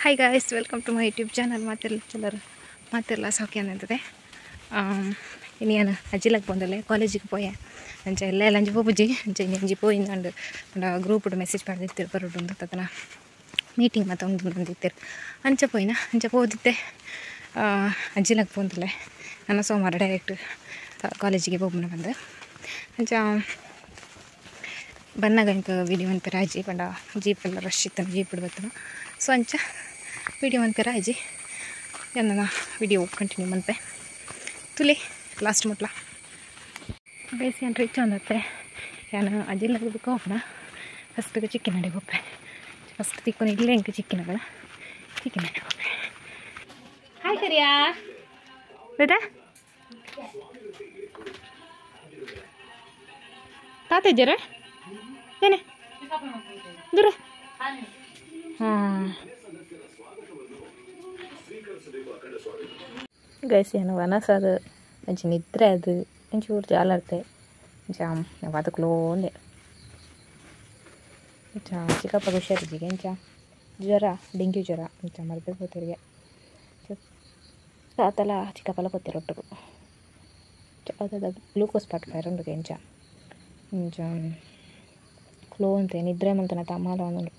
Hi guys, welcome to my YouTube channel. ಮಾತಿರ್ಲ ಸೌಖ್ಯ ಅಂತದೆ. ಇನ್ನೇನು ಅಜ್ಜಿಲಕ್ಕೆ ಬಂದಲ್ಲೇ ಕಾಲೇಜಿಗೆ ಪೋಯೆ ಅಂಚ ಎಲ್ಲ ಲಂಚ್ ಪೋಪುಜಿ ಅಂಚ ಇನ್ನು ಅಂಜಿ ಪೋಯಿಂದಂಡು ಗ್ರೂಪ್ ಮೆಸೇಜ್ ಪಡೆದಿತ್ತಿರು ಬರೋಡು ತತನ ಮೀಟಿಂಗ್ ಮತ್ತು ಒಂದು ಬಂದಿತ್ತಿರು ಅಂಚ ಪೋಯಿನ ಅಂಚ ಪೋದಿತ್ತೆ ಅಜ್ಜಿಲಕ್ಕೆ ಬಂದಲ್ಲೇ ನಾನು ಸೋಮವಾರ ಡೈರೆಕ್ಟ್ ಕಾಲೇಜಿಗೆ ಹೋಗ್ಬನ ಬಂದೆ ಅಂಚ ಬನ್ನಾಗ ಇಂಕ ವಿಡಿಯೋ ಮನ್ಪೆರ ಅಜ್ಜಿ ಪಂಡ ಜೀಪ್ ಎಲ್ಲ ರಶ್ ಇತ್ತು ಜೀಪ್ ಬತ್ತನ ಸೊ ಅಂಚ ವಿಡಿಯೋ ಮನ್ಪೆರ ಅಜ್ಜಿ ನನ್ನ ವಿಡಿಯೋ ಕಂಟಿನ್ಯೂ ಮನ್ಪೆ ತುಲಿ ಲಾಸ್ಟ್ ಮುಟ್ಲ ಬೇಸಿ ಏನು ರೀಚ್ ಅಂದತ್ತೆ ನಾನು ಅಜ್ಜಿಲ್ಲ ಹೋಗೋಣ ಫಸ್ಟಿಗೆ ಚಿಕ್ಕಿ ನಡೆ ಹೋಗ್ಪೆ ಫಸ್ಟ್ ತಿಕ್ಕೊಂಡು ಇಲ್ಲೇ ಇಂಕ ಚಿಕ್ಕಿನಗಳ ಚಿಕ್ಕಿ ನಡೆ ಹೋಗ್ಪೆ. ಹಾಯ್ ಕರಿಯಾ ಬೇಟಾ ತಾತ ಇದ್ದೀರಾ ಏನೇ ದೂರ ಹಾಂ ಗೈಸ್ ಏನು ವನಸದು ಅಂಚೆ ನಿದ್ರೆ ಅದು ಒಂಚೂರು ಜಾಲಾಡ್ತೆ ಜಾಮ್ ನಾವು ಅದಕ್ಕೆ ಅಂಚ ಚಿಕ್ಕಪ್ಪ ಹುಷಾರಿದ್ದೀಗೆ ಅಂಚ ಜ್ವರ ಡೆಂಗ್ಯೂ ಜ್ವರ ಅಂಚ ಮರಬೇಕು ಹೋಗ್ತಿರಿಗೆ ತಾತಲ ಚಿಕ್ಕಪ್ಪಲ ಕೊತ್ತಿರ ಒಟ್ಟರು ಅದ ಗ್ಲೂಕೋಸ್ ಪಾಟ್ ಪೈರಂಡುಗೆ ಅಂಚ ಅಂಚ ಕ್ಲೋ ಅಂತೆ ನಿದ್ರೆ ಮಲ್ತನ ತಮ್ಮಾಲ ಒಂದು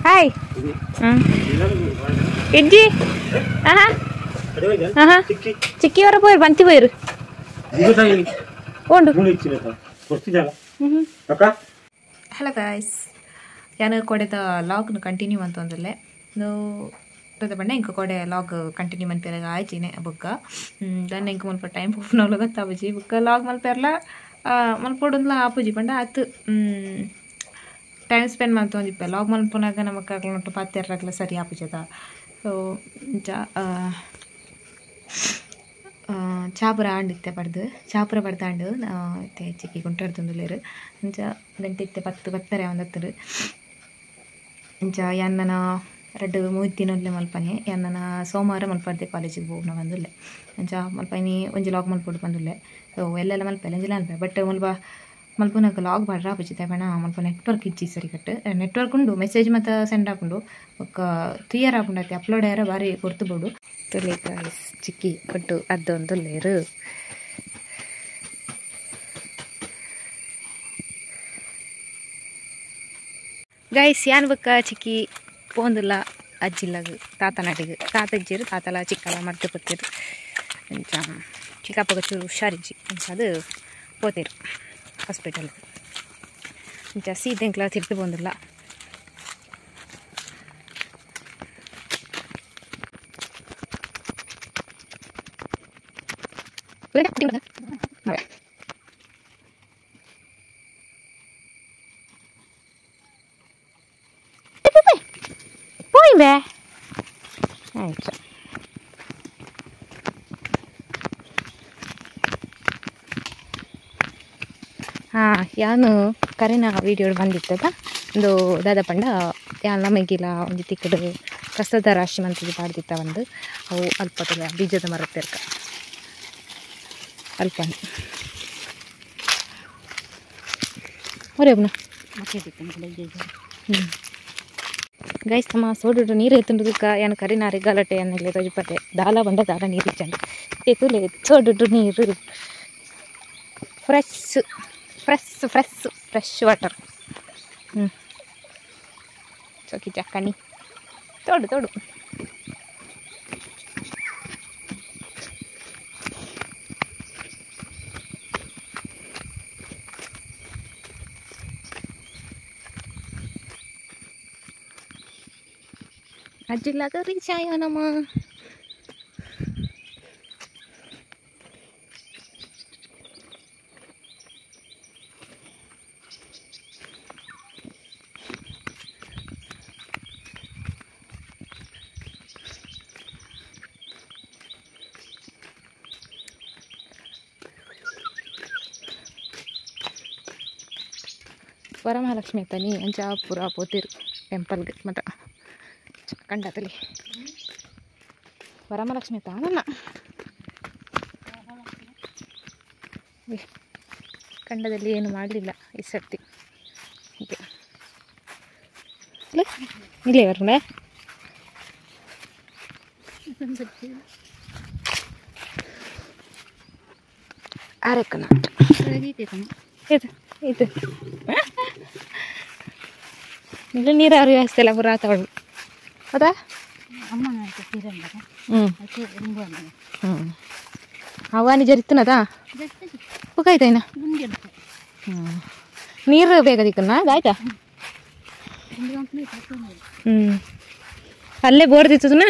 ಹಾಯ್ ಇಜ್ಜಿ ಆಹಾ ಆಹಾ ಚಿಕ್ಕಿ ವರ ಪೋಯಿರು ಬಂತಿ ಪೋಯಿರು ಉಂಡು. ಹಲೋ ಗಾಯ್ಸ್, ಯಾನು ಕೊಡೆದ ಲಾಗ್ನು ಕಂಟಿನ್ಯೂ ಅಂತಂದಲ್ಲೇ ಬಣ್ಣ ಇಂಕ ಕೊಡೆ ಲಾಗ್ ಕಂಟಿನ್ಯೂ ಮನ್ಪೆರಾಗ ಆಯ್ಚಿನೆ ಬುಕ್ಕ ದನ್ನ ಇಂಕ ಮುಲ್ಪ ಟೈಮ್ ಪೋಪುನವ್ಲು ಗೊತ್ತಾಪುಜಿ ಬುಕ್ಕ ಲಾಗ್ ಮಲ್ಪೆರ್ಲ ಮಲ್ಪೊಡುಂದ್ಲ ಆಪುಜಿ ಪಂಡ ಆತು ಟೈಮ್ ಸ್ಪೆಂಡ್ ಮಲ್ತೊಂದಿಪ್ಪೆ ಲಾಗ್ ಮಲ್ಪುನಾಗ ನಮಕ್ ಅಕ್ಲೆನೊಟ್ಟು ಪಾತೆರ್ರಗ್ಲ ಸರಿ ಆಪುಜದ. ಸೊ ಇಂಚ ಚಾಪುರ ಆಂಡಿತ್ತೆ ಪಡ್ದು ಚಾಪುರ ಪಡ್ದಾಂಡು ಇತ್ತೆ ಚಿಕ್ಕಿ ಗುಂಟಾಡ್ತೊಂದುಲ್ಲೆರ್ ಅಂಚ ಗಂಟೆ ಇತ್ತೆ 10 10:30 ಒಂದತ್ತರು. ಇಂಚ ಯಾನ್ನನ ರಡ್ಡು ಮೂಜಿ ಮಲ್ಪನೆ ಯಾನ್ನನ ಸೋಮವಾರ ಮಲ್ಪರ್ದೆ ಕಾಲೇಜಿಗೆ ಹೋಗ್ನ ಬಂದುಲ್ಲೆ ಅಂಚ ಮಲ್ಪ ಇನಿ ಒಂಜಿ ಲಾಗ್ ಮಲ್ಪೊಡು ಬಂದುಲ್ಲೆ. ಸೊ ಎಲ್ಲೆಲ್ಲ ಮಲ್ಪೆಲ್ಲ ಒಂಜಿಲ ಅನ್ಪೆ ಬಟ್ ಮಲ್ಪ ಮಲ್ಪುನಗ ಲಾಗ್ ಬಾಡ್ರ ಆಪುಜಿ ಪಂಡ ಮಲ್ಪ ನೆಟ್ವರ್ಕ್ ಇಜ್ಜಿ ಸರಿ ಕಟ್ಟು ನೆಟ್ವರ್ಕ್ ಉಂಡು ಮೆಸೇಜ್ ಮತ್ತು ಸೆಂಡ್ ಆಪುಂಡು ಬೊಕ್ಕ ಕ್ಲಿಯರ್ ಆಪುಂಡತ್ತೆ ಅಪ್ಲೋಡ್ ಆಯರ ಬಾರಿ ಪೊರ್ತು ಬೋಡು. ತುಲಿ ಗಾಯ್ಸ್ ಚಿಕ್ಕಿ ಕೊಟ್ಟು ಅದ್ದೊಂದುಲ್ಲೆರ್. ಗೈಸ್ ಯಾನ್ ಬೊಕ್ಕ ಚಿಕ್ಕಿ ಪೋಂದುಲ್ಲ ಅಜ್ಜಿಲ್ಲಗ್ ತಾತನಾಟಿಗೆ ತಾತ ಇಜ್ಜಿರು ತಾತಲ ಚಿಕ್ಕಲ ಮಡ್ದು ಕೊತ್ತಿರು ಅಂಚ ಚಿಕ್ಕಪ್ಪಗ ಚೂರು ಹುಷಾರಿಜ್ಜಿ ಅಂಚ ಅದು ಪೋತಿರು ಹಾಸ್ಪಿಟಲ್ ಅಂಚ ಸೀತೆಂಕ್ಲ ತಿರ್ತು ಪೋಂದುಲ್ಲ. ಪೋಯಿಂಬೆ ಆಯ್ತು. ಹಾಂ ಯಾನು ಕರೆನ ವೀಡಿಯೋ ಬಂದಿತ್ತದ ಒಂದು ದಾದ ಪಂಡ ಯಾನ್ ನಮಗಿಲ್ಲ ಒಂಜಿ ತಿಕ್ಕಡು ಕಸದ ರಾಶಿ ಮಂತಿಗೆ ಪಾಡ್ದಿತ್ತ ಒಂದು ಅವು ಅಲ್ಪದ ಬೀಜದ ಮರತ್ತಿರ್ಕ ಅಲ್ಪ ಒರೆ ಹ್ಞೂ ಗೈಸ್ ತಮ್ಮ ಸೋಡು ನೀರು ಎತ್ತುಂಡುದಕ್ಕ ಯಾನು ಕರಿನಾರಿ ಗಲಾಟೆ ಅನ್ನಿಲ್ಲ ತೊಜಿಪತೆ ದಾಲ ಬಂಡ ದಾಲ ನೀರು ಇಚ್ಚಂಡು ಎತ್ತುಲೆ ಸೋಡು ನೀರು fresh fresh fresh fresh water. ಹ್ಞೂ ಚೋಕಿ ಚಕ್ಕಣಿ ತೋಡು ತೋಡು ಅಜ್ಜಿಲ್ಲಾಗ ರೀಚ್ ಆಯೋ ನಮ್ಮ. ವರಮಹಾಲಕ್ಷ್ಮಿ ಅತ್ತನಿ ಅಂಚ ಪೂರ ಪೋತಿರು ಟೆಂಪಲ್ಗೆ ಮತ ಕಂಡತಲಿ ವರಮಹಾಲಕ್ಷ್ಮಿ ತಾನನ್ನ ಕಂಡದಲ್ಲಿ ಏನು ಮಾಡಲಿಲ್ಲ ಈ ಸರ್ತಿ. ಹೀಗೆ ಇಲ್ಲೇ ಬರ್ಕೊಂಡೆ ಅರೆಕನ ಇದು ಇದು ಇಲ್ಲ ನೀರಾವರಿ ವ್ಯವಸ್ಥೆ ಎಲ್ಲ ಪೂರ ತಗೊಂಡು ಹೌದಾ? ಹ್ಞೂ ಹ್ಞೂ ಹವಾನಿ ಜರಿತನದಾ ಉಕಾಯ್ತಾಯಿನ. ಹ್ಞೂ ನೀರು ಬೇಕಾದಿಕ್ಕನ್ನ ಆಯ್ತಾ? ಹ್ಞೂ ಅಲ್ಲೇ ಬೋರ್ದಿತ್ತದನ.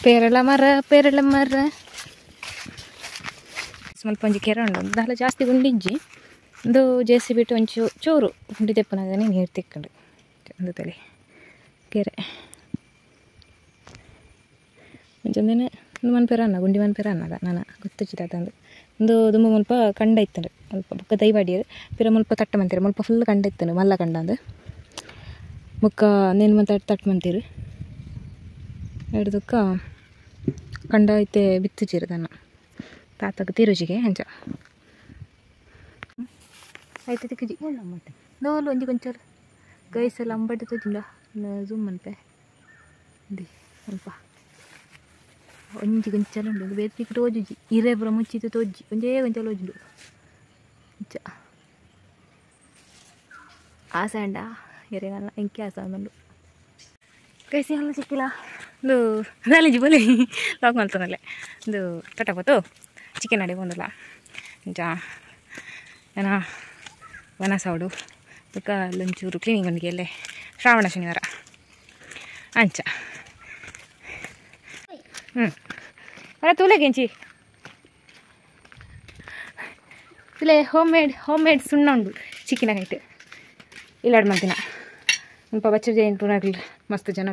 ಪೇರಳ ಮರ ಪೇರಳ ಮರ ಸ್ವಲ್ಪ ಒಂಜಿ ಕೆರೆ ಉಂಡು ದಾಲ ಜಾಸ್ತಿ ಗುಂಡಿಜ್ಜಿ ಒಂದು ಜೆ ಸಿ ಬಿಟ್ಟು ಒಂಚೂರು ಚೂರು ಗುಂಡಿ ತೆಪ್ಪನಾಗನೆ ನೀರು ತಿಕ್ಕಂಡು ಒಂದು ತಲೆ ಕೆರೆ ಒಂಚೊಂದಿನ ಒಂದು ಮನ್ಪೆರ ಅನ್ನ ಗುಂಡಿ ಮನ್ಪೆರ ಅನ್ನದ ನಾನು ಗೊತ್ತಿಚ್ಚಿದ ತಂದು ಒಂದು ದುಂಬ ಮುಲ್ಪ ಕಂಡ ಇತ್ತಂಡು ಅಲ್ಪ ಬೊಕ್ಕ ದೈವಾಡಿಯರು ಪಿರ ಮುಲ್ಪ ತಟ್ಟ ಮಂತೀರು ಮುಲ್ಪ ಫುಲ್ ಕಂಡ ಇತ್ತಂಡು ಮಲ್ಲ ಕಂಡ ಅಂದು ಬೊಕ್ಕ ನೇನು ಮಂತ ತಟ್ಟು ಮಂತೀರು ಹಿಡ್ದಕ್ಕ ಕಂಡ ಐತೆ ಬಿತ್ತುಚಿರು ತನ್ನ ತಾತಕ್ಕೆ ತಿರುಜಿಗೆ ಅಂಚ ಆಯ್ತು ತಿಕ್ಕುಜಿ ದೋಲು ಒಂಜಿ ಕೊಂಚರು ಗೈಸೆಲ್ಲ ಅಂಬಟ್ಟು ತೋಜಿಂಡ ಝೂಮ್ ಮನ್ಪೆ ಅಲ್ಪ ಒಂಜಿ ಗೊಂಚಲ ಉಂಡು ಬೇರೆ ತಿಕ್ಕಿ ತೋಜುಜಿ ಇರೆ ಪೂರ ಮುಚ್ಚಿತ್ತು ತೋಜಿ ಒಂಜೇ ಗೊಂಚಲ ಓಜುಂಡು ಅಂಚ ಆಸೆ ಅಂಡ ಎರೆಗಲ್ಲ ಎಂಕೆ ಆಸೆ ಉಂಡು ಗೈಸಿ ಅಲ್ಲ ಸಿಕ್ಕಿಲ್ಲ ಒಂದು ನಾಲೆಜ್ ಬೋಲೆ ಲಾಕ್ ಮಲ್ತನಲ್ಲೇ ಒಂದು ತಟಪತ್ತು ಚಿಕನ್ ಅಡೆ ಬಂದಿಲ್ಲ ಅಂಚ ಏನ ವನಸೌಡು ಬೊಕ್ಕ ಅಲ್ಲೊಂಚೂರು ಕ್ಲೀನಿಂಗ್ ಒಂದಿಗೆ ಅಲ್ಲೇ ಶ್ರಾವಣ ಶನಿವಾರ ಅಂಚ. ಹ್ಞೂ ಅಲ್ಲ ತೂಲೆಗೆಂಚಿ ತುಲೆ ಹೋಮ್ ಮೇಡ್ ಸುಣ್ಣ ಉಂಡು ಚಿಕನ್ ಆಗೈತೆ ಇಲ್ಲಾಡ್ ಮಂತಿನ ಮುಲ್ಪ ಬಚ್ಚ ಜೈನ್ ಮಸ್ತ್ ಜನ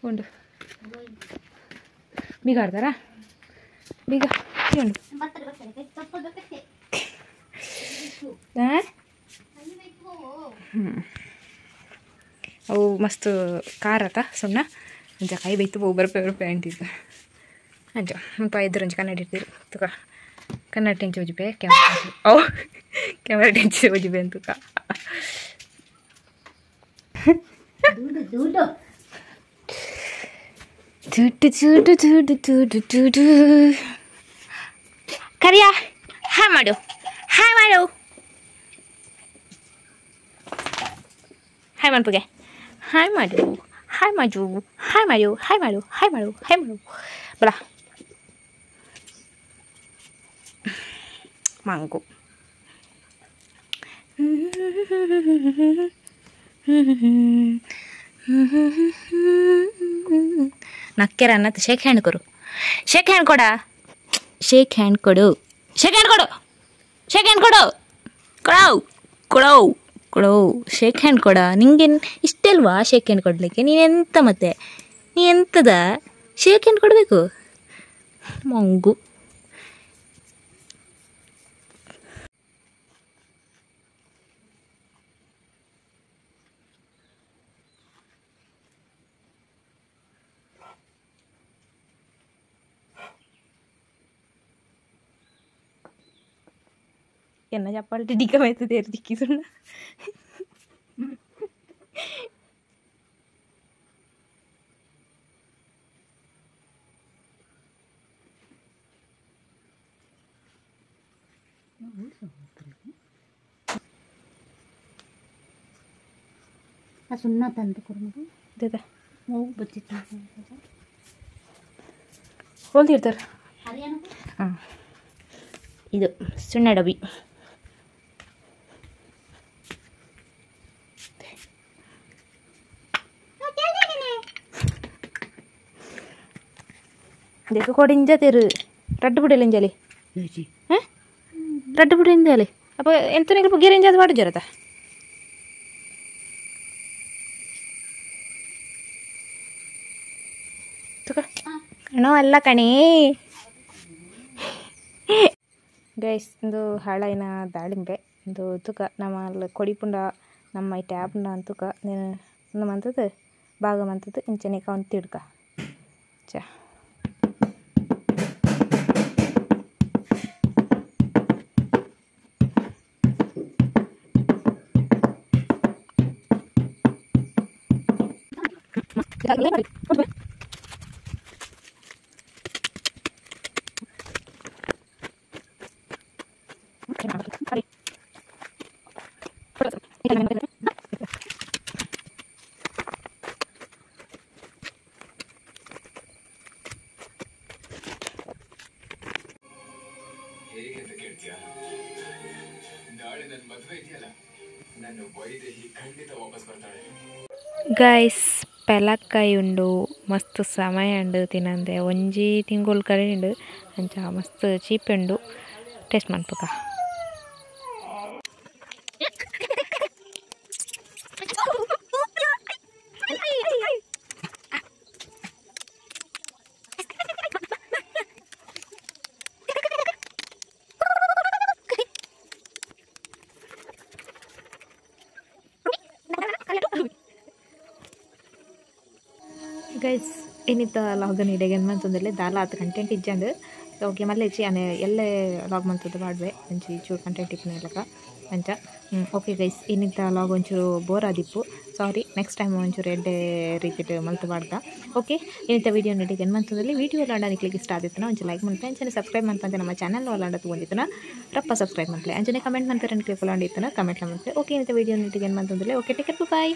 ಉಂಡು ಬೀಗ ಆಡ್ತಾರಾ ಬೀಗ ಉಂಡು. ಹ್ಞೂ ಅವು ಮಸ್ತ್ ಖಾರ ಸುಣ್ಣ ಅಂಚ ಕೈ ಬೈತು ಹೋಗಿ ಬರ್ಪೆ ಬರ್ಪೆ ಅಂಟಿದ್ದು ಅಂಚ ಮುಲ್ಪ ಎದುರು ಒಂಜಿ ಕನ್ನಡಿ ಇರ್ತೀರು ತುಕ ಕನ್ನಡಿ ಟೆಂಚಿ ಹೋಜಿಪೆ ಕ್ಯಾಮ್ರಾ ಅವು ಕ್ಯಾಮ್ರಾ ಟೆಂಚಿ ಹೋಜಿಪೆ ಅಂತುಕ ಚೂಟು ಚೂಟು ಚೂಟು ಚೂಟು ಚೂಟು ಕರಿಯಾ ಹಾಯ್ ಮಾಡು ಹಾಯ್ ಮಾಡು ಹಾಯ್ ಮನ್ಪುಗೆ ಹಾಯ್ ಮಾಡು ಹಾಯ್ ಮಾಡು ಹಾಯ್ ಮಾಡು ಹಾಯ್ ಮಾಡು ಹಾಯ್ ಮಾಡು ಹಾಯ್ ಮಾಡು ಬಲ ಮಂಗು ನಕ್ಕೆರ ಅನ್ನತ್ತು ಶೇಕ್ ಹ್ಯಾಂಡ್ ಕೊರು ಶೇಕ್ ಹ್ಯಾಂಡ್ ಕೊಡ ಶೇಕ್ ಹ್ಯಾಂಡ್ ಕೊಡು ಶೇಕ್ ಹ್ಯಾಂಡ್ ಕೊಡು ಶೇಕ್ ಹ್ಯಾಂಡ್ ಕೊಡು ಕೊಡೋ ಕೊಡೋ ಕೊಡೋ ಶೇಕ್ ಹ್ಯಾಂಡ್ ಕೊಡ. ನಿಂಗೇನು ಇಷ್ಟಲ್ವಾ ಶೇಕ್ ಹ್ಯಾಂಡ್ ಕೊಡಲಿಕ್ಕೆ? ನೀನೆಂತ ಮತ್ತೆ ನೀ ಎಂತದ ಶೇಕ್ ಹ್ಯಾಂಡ್ ಕೊಡಬೇಕು ಮಂಗು. ಎನ್ನ ಚಪ್ಪಾಳೆ ಡಿಕ್ಕ ತೇರು ದಿಕ್ಕಿ ಸುಣ್ಣ ಸುಣ್ಣ ತಂದು ಕೊಡು ಹೋಲ್ದಿರ್ತಾರೆ. ಹಾಂ ಇದು ಸುಣ್ಣ ಡಬ್ಬಿ. ಇದಕ್ಕೆ ಕೊಡಿಂಜ ತೇರು ರಡ್ಡು ಬಿಡಲಿ ಇಂಜಾಲಿ ಹಾಂ ರಡ್ಡು ಬಿಡಿ ಇಂಜಾಲಿ ಅಪ್ಪ ಎಂತ ಗಿರಿಂಜ ಅದು ಮಾಡಿ ಜರತ ಕಣೋ ಅಲ್ಲ ಕಣೇ. ಗೈಸ್ ಒಂದು ಹಾಳಾಯಿನ ದಾಳಿಂಬೆ ಒಂದು ತುಕ ನಮ್ಮ ಕೊಡಿಪುಂಡ ನಮ್ಮ ಟ್ಯಾಬ್ನ ಅಂತುಕ ಮಂತದ್ದು ಭಾಗ ಮಂತದ್ದು ಇಂಚನೆ ಕೌಂಟ್ ತಿಡ್ಕ. ಚ ಹೇಗೆಂತ ಕೇಳ್ತೀಯಾ? ನಾಳೆ ನನ್ನ ಮದುವೆ ಇದೆಯಲ್ಲ, ನನ್ನ ವೈದೇಹಿ ಖಂಡಿತ ವಾಪಸ್ ಬರ್ತಾಳೆ. ಗೈಸ್ ಪೆಲಕ್ಕಾಯಿ ಉಂಡು ಮಸ್ತ್ ಸಮಯ ಉಂಡು ತಿನ್ನಂದೆ ಒಂಜಿ ತಿಂಗೊಳು ಕರೀಂಡು ಅಂಚ ಮಸ್ತ್ ಚೀಪ್ ಉಂಡು ಟೇಸ್ಟ್ ಮನ್ಪುಗ. ಗೈಸ್ ಇನ್ನಿತ್ತ ಲಾಗನ್ ಇಡೆಗೆ ಮಂತೊಂದಿಲ್ಲ ದಾಲ ಆತ ಕಂಟೆಂಟ್ ಇಜ್ಜಂದು ಓಕೆ ಮಲ್ಲೆಚ್ಚಿ ಅನೆ ಎಲ್ಲೇ ಲಾಗ್ ಮಂತದ್ದು ಪಾಡ್ವೆ ಒಂಚಿ ಚೂರು ಕಂಟೆಂಟ್ ಇಪ್ಪುನ ಲಕ ಅಂಚ. ಓಕೆ ಗೈಸ್ ಇನ್ನಿತ್ತ ಲಾಗ್ ಒಂಚೂರು ಬೋರ್ ಆದಿಪ್ಪು, ಸಾರಿ. ನೆಕ್ಸ್ಟ್ ಟೈಮ್ ಒಂಚೂರು ಎಡ್ಡೆ ರೀತಿಟ್ ಮಲ್ತು ಪಾಡ್ದ. ಓಕೆ ಇನ್ನಿತ್ತ ವೀಡಿಯೋ ನಡಿಗೆ ಮಂತದಲ್ಲಿ ವೀಡಿಯೋ ಲಾಂಡ ನಿಕ್ಲಿಗೆ ಇಷ್ಟ ಆದಿತ್ತನ ಒಂಚು ಲೈಕ್ ಮನ್ಪೆ, ಅಂಚನೆ ಸಬ್ಸ್ಕ್ರೈಬ್ ಮನ್ಪಂತೆ ನಮ್ಮ ಚಾನಲ್ ಒಲಾಂಡ ತಗೊಂಡಿತ್ತನ ರಪ್ಪ ಸಬ್ಸ್ಕ್ರೈಬ್ ಮನ್ಪೆ, ಅಂಚನೆ ಕಮೆಂಟ್ ಮನ್ಪೆ ನಿಕ್ಲಿಗೆ ಒಲಾಂಡ ಇತ್ತನ ಕಮೆಂಟ್ ಮನ್ಪೆ. ಓಕೆ ಇನ್ನಿತ್ತ ವೀಡಿಯೋ ನಡಿಗೆ ಮಂತೊಂದಿಲ್ಲ. Okay take care, bye.